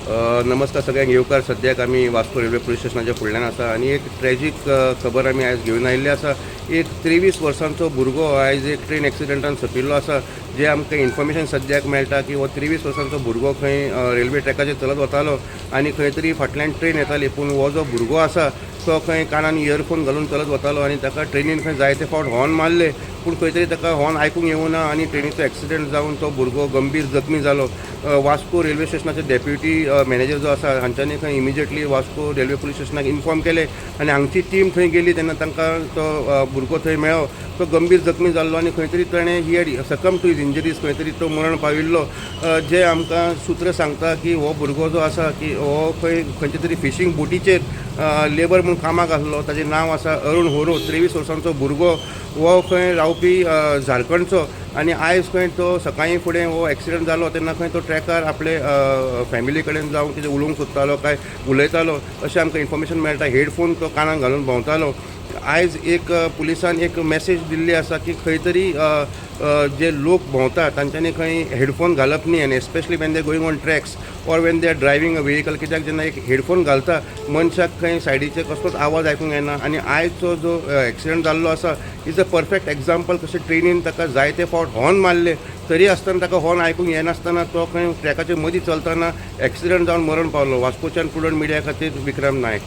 नमस्कार सगळ्यांक येवकार. सद्याक आमी वास्को रेल्वे पुलीस स्टेशनाच्या फुडल्यान आसा आनी एक ट्रेजीक खबर आमी आयज घेवन आयिल्ली आसा. एक 23 वर्सांचो भुरगो आयज एक ट्रेन एक्सिडंटान सोंपिल्लो आसा. जे आमकां इन्फॉर्मेशन सद्याक मेळटा की हो 23 वर्सांचो भुरगो खंय रेल्वे ट्रॅकाचेर चलत वतालो आनी खंय तरी फाटल्यान ट्रेन येताली, पूण हो जो भुरगो आसा तो खंय कानान इयरफोन घालून चलत वतालो आनी ताका ट्रेनीन खंय जायते फावट हॉर्न मारले, पूण खंय तरी ताका हॉर्न आयकूंक येवना आनी ट्रेनीचो एक्सिडंट जावन तो भुरगो गंभीर जखमी जालो. वास्को रेल्वे स्टेशनाचे डेप्युटी मॅनेजर जो आसा, हांच्यांनी खंय इमिजिएटली वास्को रेल्वे पुलीस स्टेशनाक इन्फॉर्म केलें आनी हांगची टीम थंय गेली तेन्ना तांकां तो भुरगो थंय मेळ्ळो. तो गंभीर जखमी जाल्लो आनी खंय तरी ताणें he had succumbed to his injuries. खंय तरी तो मरण पाविल्लो. जे आमकां सूत्र सांगता की हो भुरगो जो आसा की हो खंय खंयच्या तरी फिशींग बोटीचेर लेबर म्हूण कामाक आसलो. ताजें नांव आसा अरुण होरो. 23 वर्सांचो भुरगो हो खंय रावपी झारखंडचो आनी आयज खंय तो सकाळीं फुडें हो एक्सिडंट जालो तेन्ना खंय तो ट्रॅकार आपले फॅमिली कडेन जावन कितें उलोवंक सोदतालो काय उलयतालो अशें आमकां इन्फॉर्मेशन मेळटा. हेडफोन तो कानाक घालून भोंवतालो. आयज एक पुलिसान एक मॅसेज दिल्ली आसा की खंय तरी अ, अ, जे लोक भोंवता तांच्यांनी खंय हेडफोन घालप न्ही आनी especially when they going on tracks or when they are driving a vehicle, कित्याक जेन्ना एक हेडफोन घालता मनशाक खंय सायडीचे कसलोच आवाज आयकूंक येना. आनी आयचो जो एक्सिडंट जाल्लो आसा is a perfect example, कशें ट्रेनीन ताका जायते फावट हॉर्न मारले तरी आसतना ताका हॉर्न आयकूंक येनासतना तो खंय ट्रॅकाचे मदीं चलतना एक्सिडंट जावन मरण पावलो. वास्कोच्यान प्रुडंट मिडिया खातीर विक्रम नायक.